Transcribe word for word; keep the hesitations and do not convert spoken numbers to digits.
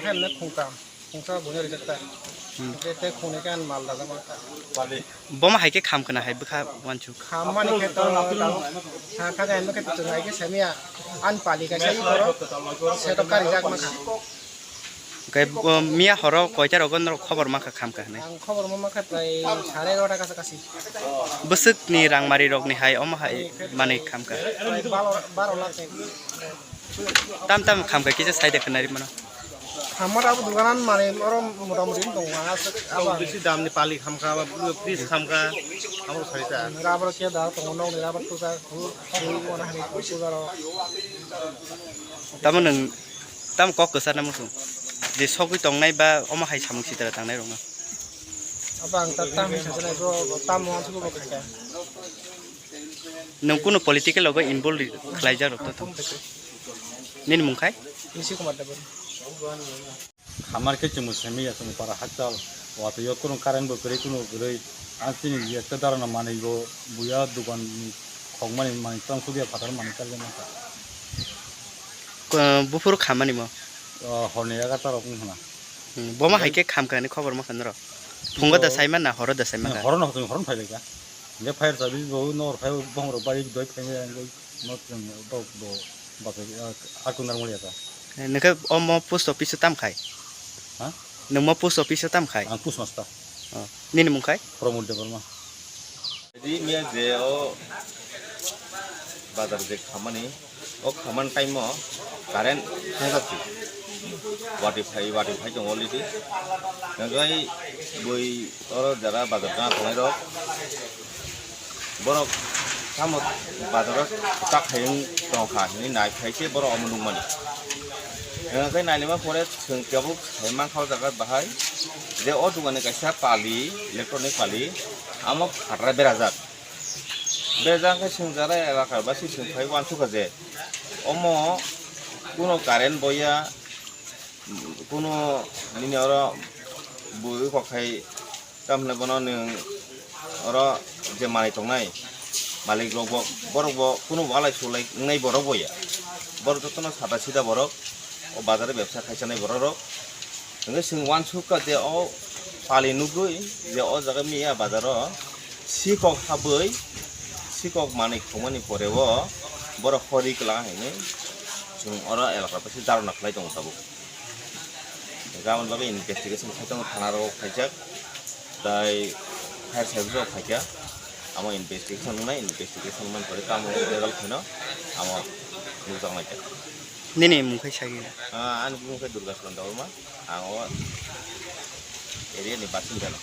Ano khungkam, khungsa buino rijak ta. Hmm. Tei, tei khungni kan mal dajak ma ta. Boma hai khe kham kana hai bwkha wansuk. Kham mani khe to, tamo, ha, kha khe ano khe to chwng hai khe samiya. An pali kaisa i koro, se to karijak ma kha. Oke, bo, miya horo koita rogo norok khobor ma kha kham ka hinwi? Ang khobor ma ma kha prai sare egarota kasa kasi. Bwswk ni rang mari rok ni hai omo hai manwi kham ka? Prai baro, baro lakh ni. Tam tam kham kha kisa sai de khwnari mano. Hamar abo duganan mane oro motamoti wng tongo, aswk abo ang. Bisi damni pali khamkha, abo fridge khamkha, abo sari ta. Rubber khe da tongo, nokni rubber tusa, hu, hu, wana hani tusa rok. Tamo nwng, tamo kok kwchar na muchung? Je sogwi tongnai ba omo hai samung sitra tangnai rokno? Abo ang ta, ta hinwi sajaknai bro, tamo ang sugo bo khaikha. Nwng kunu political logo involve khlaijak rok to tong? Nini mung khai? Rishi Kumar Debbarma. Khamar khe chwngbo simi ya chwng para hakchal. Watwi o kurung current bo kwrwi, kunu bo kwrwi. Ang chini je ekta dara no manwi bo buya dukan ni khokmani manwi tong sugya phatar manwi chal jani. Ko-, buphuru khamani mo? O, horni egarta rok wng khna. Hmm, boma hai khe kham kani khobor ma kha norok? Phungo da saima na horo da saima kha? Horo no, horo no phai lai kha. Hingke fire service bo nor phai bo bong rok bai doi phai mai ang doi no chwng bo bo bakai, ah, akung nang mani ata. Nokhe omo post office o tam khai? Ha? Nwng mo post office o tam khai? Ang post master. Oh. Nini mung khai? Pramod Debbarma. Di miya je o bazar je khamani, o khamani time o current thangsa si. Wati phai, wati phai tongo already. Nangkai bui oro jara bazar jana tongnai rok. Borok tamo bazar o tak hai wng tong kha hinwi nai phai se borok omo nukmani. Nangkai nailima pore chwng kebo sai mankha o jaga bahai je o dogan ni kaisa pali, electronic pali, amo phatra berajak. Bejak khe swngjak elaka basi swngphai uansukha je omo kuno current boya, kuno nini oro bui kok khai tamhinai bono nwng oro je manwi tongnai malik rok bo, borok bo kuno walai sulai wngnai borok boya, borok jotono sada sida borok o bazar o bebsa khaisanai borok rok. Hingke chwng uansukha je o pali nugui je o jaga miya bazar o sikok habwi sikok manwi khumani pore o borok hori kwlanga hinwi chwng oro elaka bisi dharna khlai tongo tabuk. Hingke aboni bagwi investigation khai tongo thana rok khaijak, tai fire service rok phaikha, amo investigation wngnai, investigation wngmani pore tamo result phaino amo nukjaknai kha. Nini mung khai sagi? Ah, ani mung khai Durga Salan Debbarma. Ang o area ni basinda no.